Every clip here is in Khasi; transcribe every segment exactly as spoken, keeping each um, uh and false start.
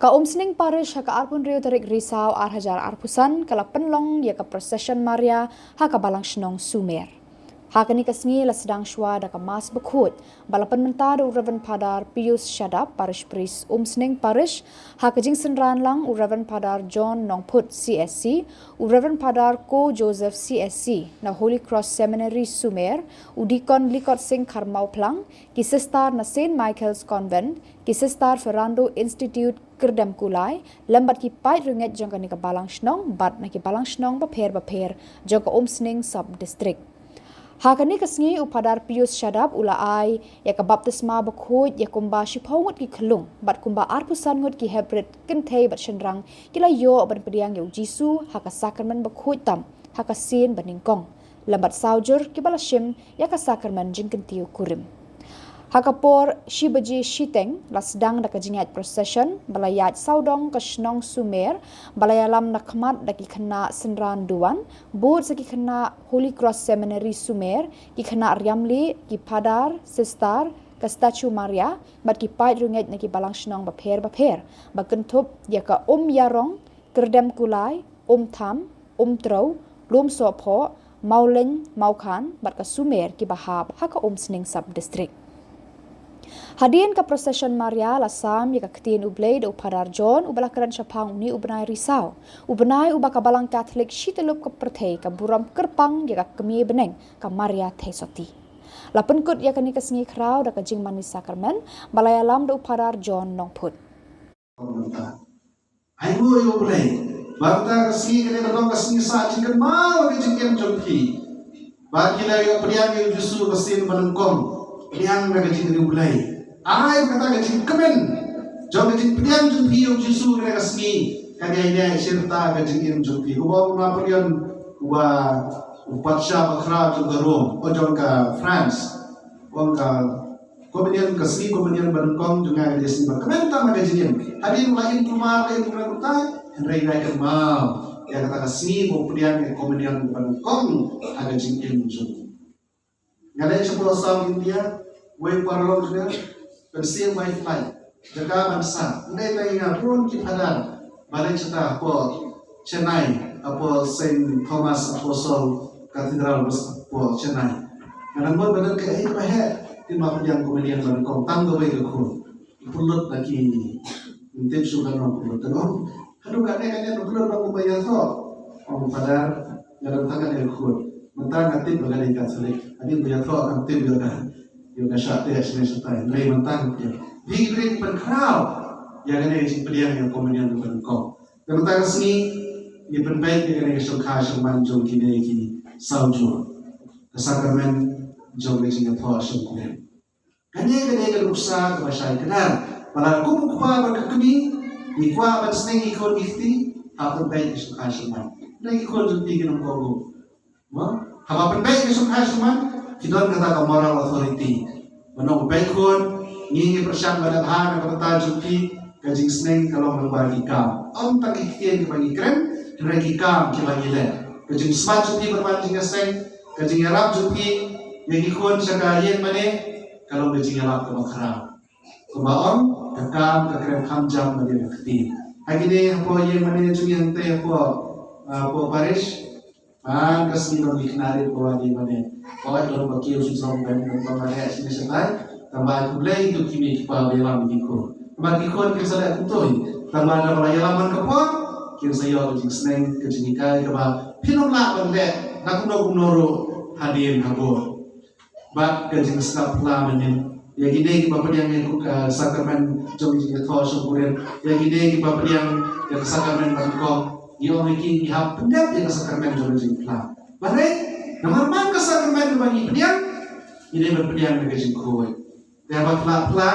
Ka Umsning Parish ha ka arphew hynriew tarik Risaw ar hajar arphew san ka la pynlong ïa ka procession Maria ha ka Balang Shnong Sumer. Ha kane ka sngi la sdang shuwa da ka Mass Bakhuid ba la pynmynta da u Reverend Father Pius Shadap, Parish Priest, Umsning Parish, ha ka jingsynran lang u Reverend Father John Nongphut, C S C, u Reverend Father Ko Joseph, C S C, na Holy Cross Seminary Sumer, u Deacon Likot Singh Kharmawphlang, ki sister na Saint Michael's Convent, ki sister Ferrando Institute Kyrdemkulai, lem bad ki paid rngeit jong kane ka Balang Shnong bad na ki Balang Shnong bapher bapher jong ka Umsning Sub District. Ha kane ka sngi u Father Pius Shadap u la ai ïa ka baptisma bakhuid ïa kumba shiphew ngut ki khyllung bad kumba arphew san ngut ki heprit kynthei bad shynrang ki la ïoh ban pdiang ïa u Jisu ha ka sakramen bakhuid tam ha ka sien banyngkong, lem bad saw jur kiba la shim ïa ka sakramen jingkyntiew kurim. Ha ka por shi baje shiteng la sdang da ka jingïaid procession ba la ïaid sawdong ka shnong Sumer, ba la ïalam na khmat da ki khynnah synran duwan, bud sa ki khynnah Holy Cross Seminary Sumer, ki khynnah riam lieh, ki padar, sister, ka statue Maria bad ki paid rngeit na ki Balang Shnong bapher bapher ba kynthup ïa ka Umïarong, Kyrdemkulai, Umtham, Umtrew, Lumsohphoh, Mawlein, Mawkhan bad ka Sumer kiba hap ha ka Umsning Sub District. Hadien ka procession Maria la sam ïa ka ktien U Blei da u Father John uba la kren shaphang une u bnai Risaw, u bnai uba ka Balang Katholik shityllup ka pyrthei ka burom kyrpang ïa ka Kmie bneng ka Maria Theisotti. La pynkut ïa kane ka sngi khraw da ka jingmane sakramen ba la ïalam da u Father John Nongphut. Ai mo ïa U Blei. Ba kata ka sngi kane ka long ka sngi sah jingkynmaw ka jingim jong phi. Ba ki la ïoh pdiang ïa u Jisu ka sien banyngkong. Pdiang da ka jingim U Blei. Ai kata ka jingkmen jong ka jingpdiang jong phi ïa u Jisu kane ka sngi. Kane ïa shirta ka jingim jong phi. Kumba u Napoleon uba u patsha bakhraw jong ka Rome, o jong ka France. Ong ka Komunion, ka sngi Komunion banyngkong jong nga ka dei sngi ba kmen tam ha ka jingim. Hadien la im kumar, la im kumar utai, hynrei nga kynmaw ïa kata ka sngi ba u pdiang ïa Komunion banyngkong ha ka jingim jong nga. Nga leit shapoh South India, wei paralok jong nga, ban siew by flight. Jaka ban sah, hynrei tang ïa nga bun ki phadar ba leit shata hapoh Chennai, hapoh Saint Thomas Apostle Cathedral, hapoh Chennai. Nga nang mut ba don kaei kaba heh, te ma pdiang Komunion banyngkong tang kawei ka khun. Pynlut da ki, ym tip shuh kano pynlut, te ong, haduh katne katne pynlut ba kumba ïathoh. Ong, Father, nga don tang katne ka khun. Mynta nga tip ba ka dei Katholik. Hadien ba ïathoh nga tip ïa ka, ïa ka shah teh shane shatai. Hynrei mynta nga tip. Dei ki briew ki pynkhraw ïa kane ka jingpdiang ïa Komunion banyngkong. Te mynta ka sngi ngi pynbeit ïa kane ka shongkha shongman jong kine ki saw jur, ka sakramen jong ka jingïathoh shongkurim. Kane ka dei ka nuksa kaba shai kdar ba lada kum u kpa bad ka kmie ngi kwah ban sneng ïa ki khun ki kti, ha pynbeit ka shongkha shongman. Hynrei ki khun jong phi ki nongkohnguh, mo, haba pynbeit ka shongkha shongman, ki don kata ka moral authority ban ong, peit khun, ngi ngi pyrshang ban leh bha na ka bynta jong phi. Ka jingsneng ka long lyngba ki kam, ym tang ki ktien kiba ngi kren, hynrei ki kam kiba ngi leh. Ka jingsmat jong phi ban wan jingïaseng, ka jingïarap jong phi ïa ki khun sha ka ïing mane, ka long ka jingïarap kaba khraw. Kumba ong, ka kam ka kren kham jam ba dei ka ktien. Ha kine hapoh ïing mane jong ngi hangtei hapoh, ah, hapoh parish, man ka sngi ba ngi kynariat ba wan ïing mane, hooid, don ba kiew shisha ban ban ban ban heh shane shatai. Tangba ai khublei ïa ki kmie ki kpa ba ïalam ïa ki khun. Namar ki khun kin sa leh kumto hi. Tangba lada ba la ïalam man ka por, kin sa ïoh ka jingsneng, ka jinghikai kaba phin ym lah ban leh na kumno kumno ruh hadien habud. Bad ka jingsngap phla mynnin ïa kine kiba pdiang ïa ka sakramen jong ka jingïathoh shongkurim, ïa kine kiba pdiang ïa ka sakramen banyngkong, ngi ong ïa ki, ngi hap pyndep ïa ka sakramen jong ka jingphla. Balei? Namar man ka sakramen kaba ngi pdiang, ngi dei ban pdiang da ka jingkhuid. Te haba phla phla,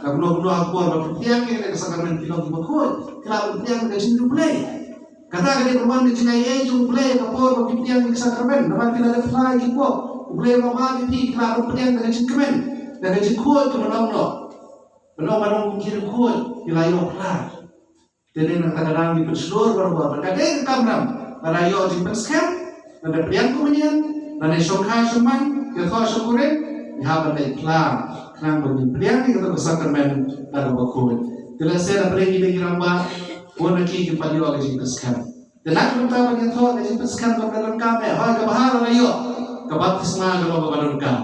ka kumno kumno ha ka por ba pdiang ïa ka sakramen ki long kiba khuid, ki lah ban pdiang da ka jingriewblei. Kata ka dei ban wan ka jingaiei jong U Blei ha ka por ba pdiang ïa ka sakramen. Namar ki la dep phla ïa ki pop, U Blei u la map ïa phi, ki lah ban pdiang da ka jingkmen, da ka jingkhuid kaba long noh. Ban ong ban ong kum ki riewkhuid, ki la ïoh phla. Te dei na kata ka daw ngi pynshlur barabor ba ka dei ka kamram ba la ïoh jingpynskhem, lada pdiang Komunion, lada shongkha shongman, ïathoh shongkurim, ngi hap ban leit phla khnang ba ngin pdiang ïa kata ka sakramen da kaba khuid. Te lehse na pdeng kine ki rangbah, bun na ki kim pat ïoh ka jingpynskhem. Te na ka bynta ban ïathoh ka jingpynskhem kaba donkam eh, hooid kaba ha la ïoh ka baptisma ka long kaba donkam.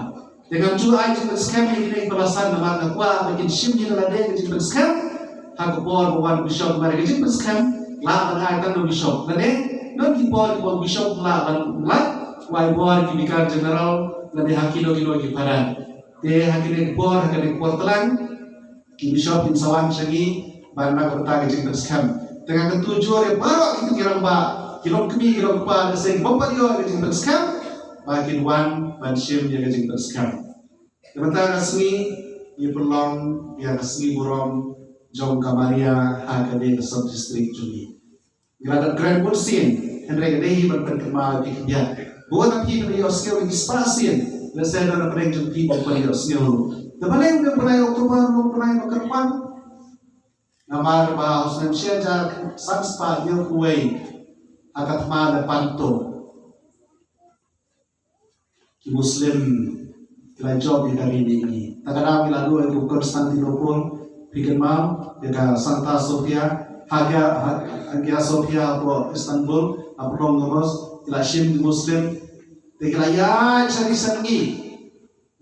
Te ngam ju ai jingpynskhem ïa kine kiba la san namar nga kwah ba kin shim ïa lade ka jingpynskhem ha ka por ba wan u bishop, namar ka jingpynskhem lah ban ai tang na u bishop. Lane don ki por kiba u bishop lah ban lait, u ai bor ki bikar general lane ha kino kino ki phadar. Te ha kine ki por, ha kine ki por tlang, ki bishop kin sa wan sha ngi ban lap kata ka jingpynskhem. Te nga kyntu jur ïa baroh kito ki rangbah, ki longkmie ki longkpa, lehse ki bym pat ïoh ïa ka jingpynskhem, ba kin wan ban shim ïa ka jingpynskhem. Te mynta ka sngi ngi pynlong ïa ka sngi burom jong ka Maria ha kane ka sub district jong ngi. Ngi la dep kren bun sien, hynrei ka dei hi ban pynkynmaw ïa phi khyndiat. Bun na phi phi la ïohsngew ïa ki spah sien, lehse don na pdeng jong phi bym pat ïohsngew ruh. Te balei u dei u bnai October, u bnai ba kyrpang? Namar ba ha u snem shi hajar san spah hynñiew phew wei, ha ka thma Lepanto, ki Muslim ki la jop ïa ka ri ne ngi. Ta ka daw ngi la duh ïa ka Constantinople, phi kynmaw, ïa ka Santa Sofia, Hagia, Ha-, Hagia Sophia hapoh Istanbul, ha Pylong Gumuz, ki la shim ki Muslim, te ki la ïaid sha ri sha ngi.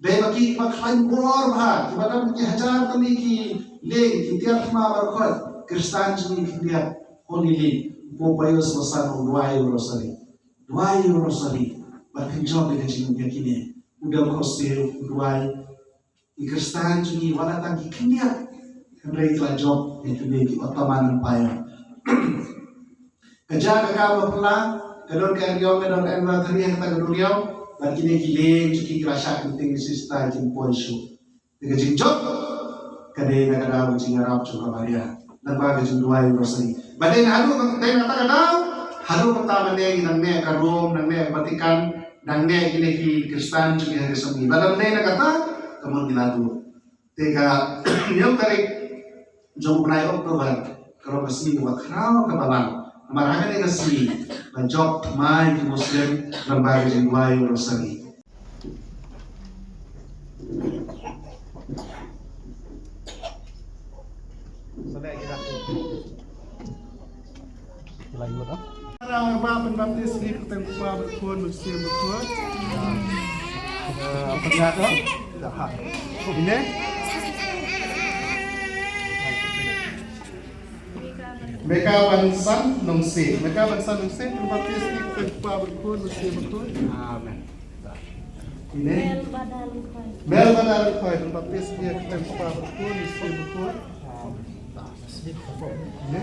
Dei ba ki, ba khlaiñ bor bha, kiba don ki hajar tylli ki lieng, ki tiar thma baroh khoit, Khristan jong ngi khyndiat, Holy Lily, u Pope Pius ba san u duwai u Rosary. Duwai u Rosary, bad phin jop ïa ka jingmut ïa kine. U dei u khot siew, u duwai. Ki Khristan jong ngi wat la tang ki khyndiat, hynrei ki la jop ïa kine ki Ottoman Empire. Ka jaka ka ba phylla, ka don ka eriong, ka don anniversary ha kata ka duriaw, bad kine ki lieng jong ki ki la shah kynting, ki sister ki poi shuh. Te ka jingjop ka dei na ka daw ka jingïarap jong ka Maria, lyngba ka jingduwai u Rosary. Ba dei na haduh, dei na kata ka daw haduh mynta ba ngi nang neh ka Rome, nang neh ka Vatican, nang neh kine ki Khristan jong ngi ha ka shnong. Lada ym dei na kata, ka mut ngi la duh. Te ka hynñiew tarik jong u bnai October ka long ka sngi kaba khraw kaba lang. Namar ha kane ka sngi la jop thma ïa ki Muslim lyngba ka jingduwai u Rosary. Para ba pynbaptis ïa ki ha ka kyrteng u Kpa bad u Khun bad u Mynsiem Bakhuid. Eh, pynbaptis. Ine? Meka Bansan Nongsiej. Meka Bansan Nongsiej, pynbaptis ïa ki ha ka kyrteng u Kpa bad u Khun bad u Mynsiem Bakhuid. Amen. Ine? Mel Badal Khoi. Mel Badal Khoi, pynbaptis ïa ki ha ka kyrteng u Kpa bad u Khun bad u Mynsiem Bakhuid. Amen. Ine?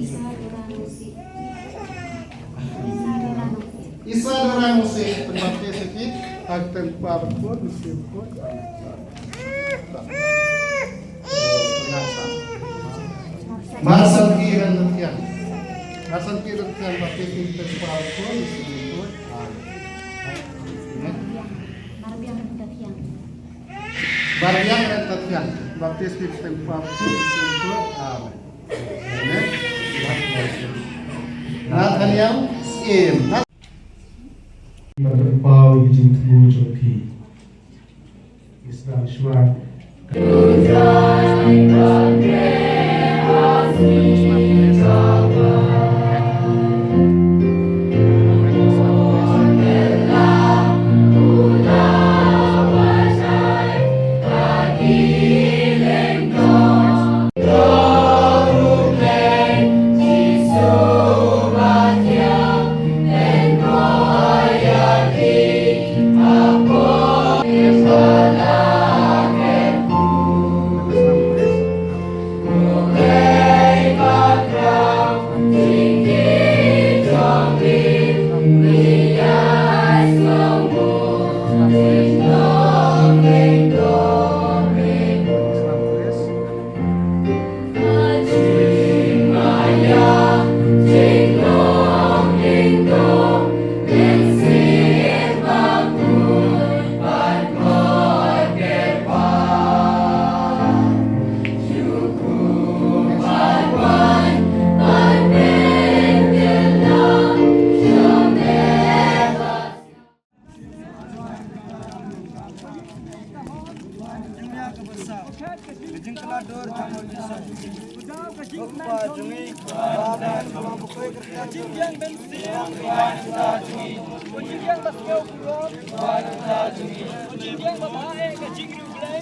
Isa Dorang Nongsiej. Isa Dorang Nongsiej, pynbaptis ïa ki ha ka kyrteng u Kpa bad u Khun bad u Mynsiem Bakhuid. Marsan ki ren tang thiang. Marsan ki ren tang thiang, baptis ïa ki ha ka kyrteng u Kpa bad u Khun bad u Mynsiem Bakhuid. Amen. Marbiang ren tang thiang. Marbiang ren tang thiang, baptis ïa ki ha ka kyrteng u Kpa bad u Khun bad u Mynsiem Bakhuid. Amen. Amen. Nathaniel Syiem. Ba pynpaw ïa ka jingthmu jong phi. Ngi sdang shuwa. Ka jingkmen jong ngi. Ka jingbiang mynsiem. Ka jingbiang basngew burom. Ka jingbiang babha eh ka jingriewblei.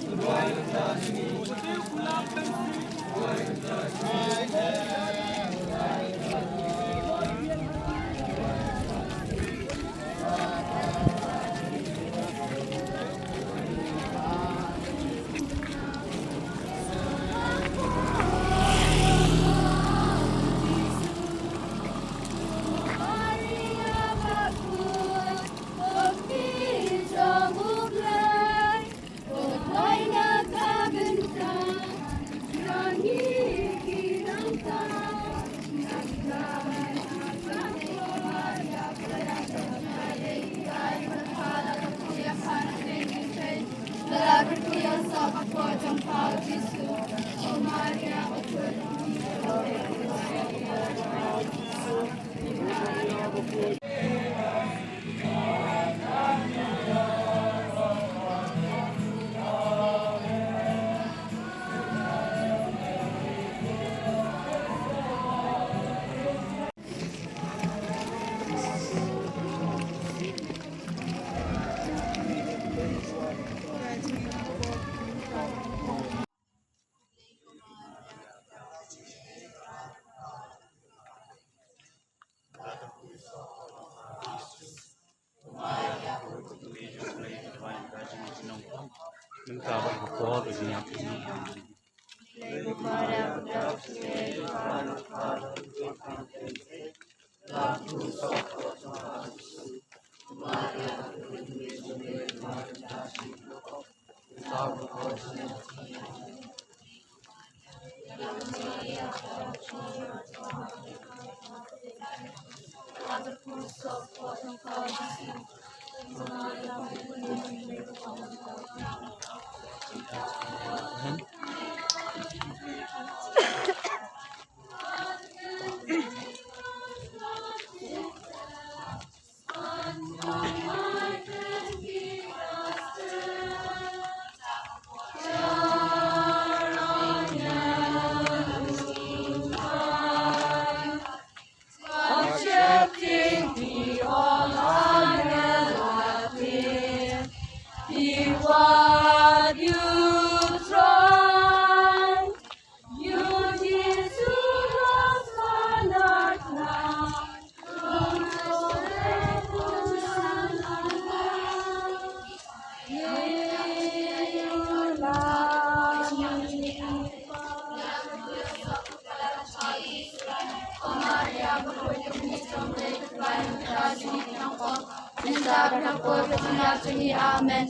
Amen.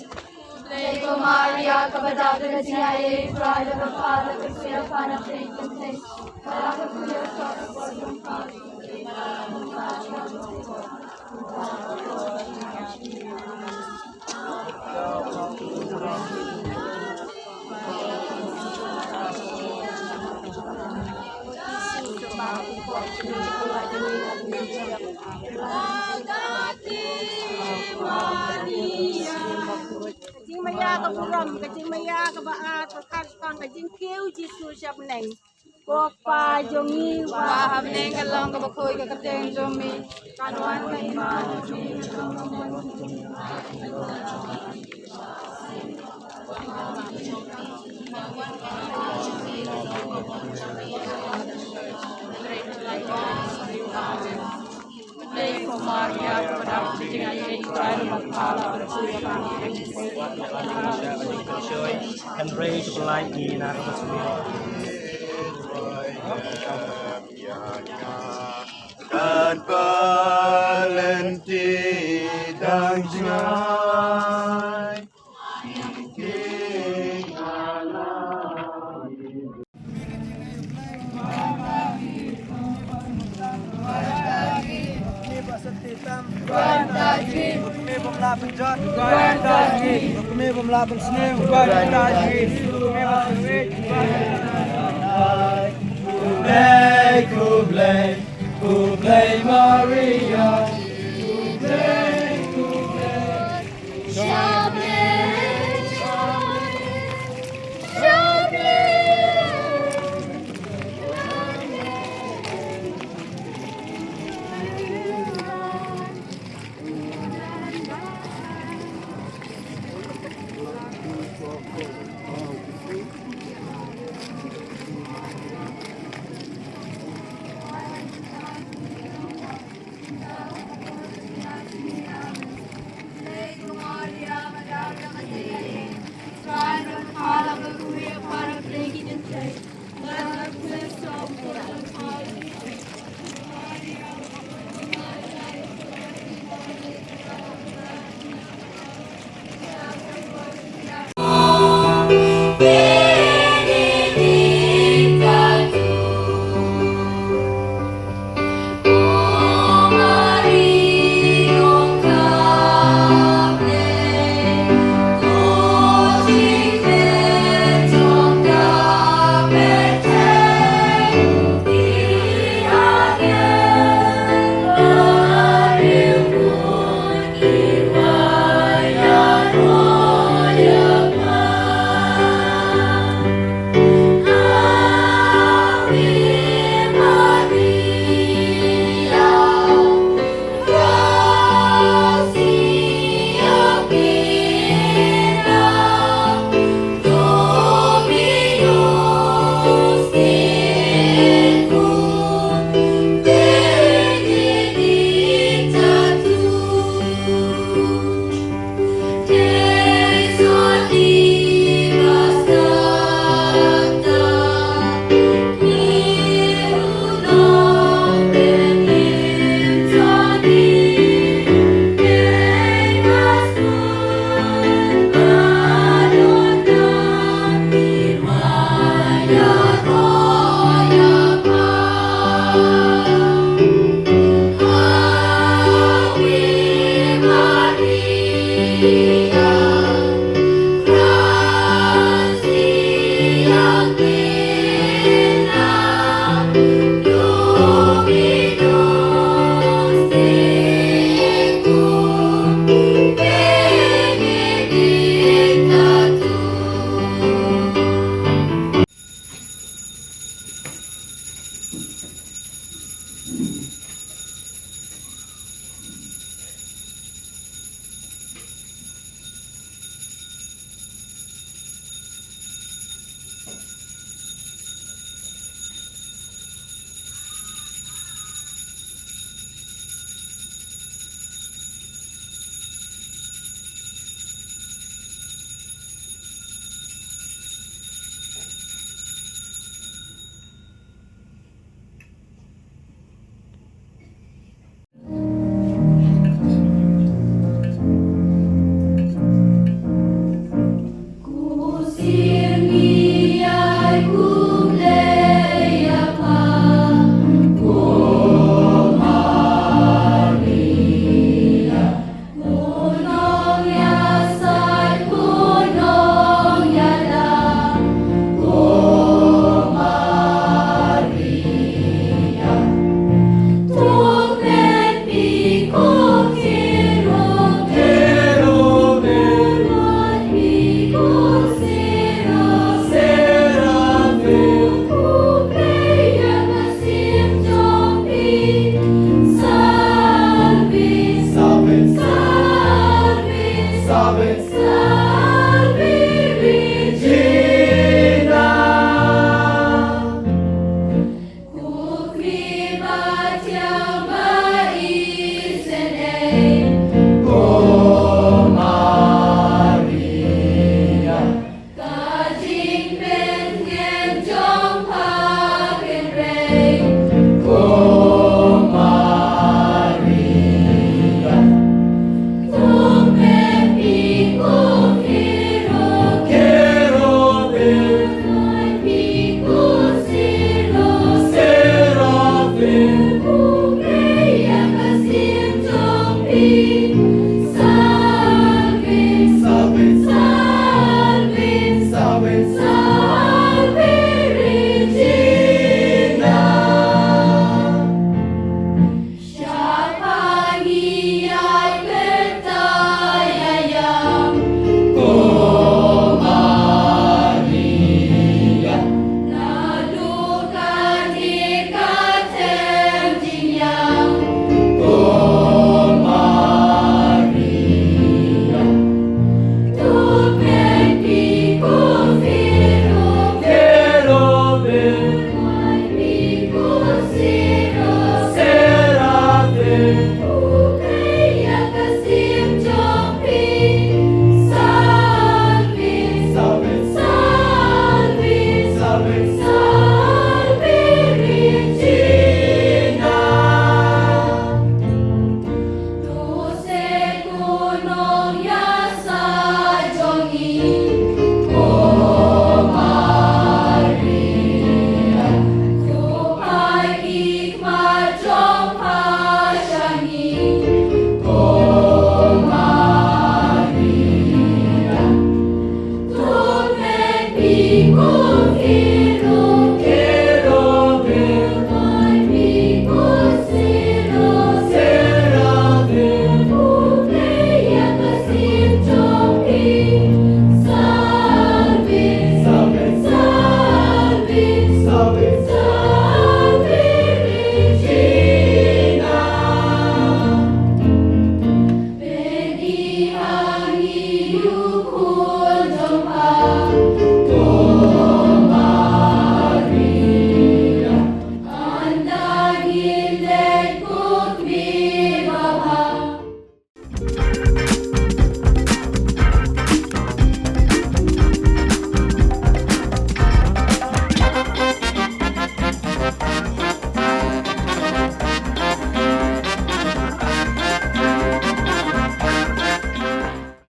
Ko Maria, kaba dap da ka jingai, Trai, da ka kpa, da ka kpa, da ka kpa. Ka jingmaya ka burom, ka jingmaya kaba ar, ka kyrpang, ka jingkiew Jisu sha bneng. Ko Kpa jong ngi uba ha bneng, ka long kaba khuid ka kyrteng jong me. Kan wan ka hima jong me. Kan rei to like ni na ka suri. Kan balenti dang jingai. Khublei, khublei, khublei Maria.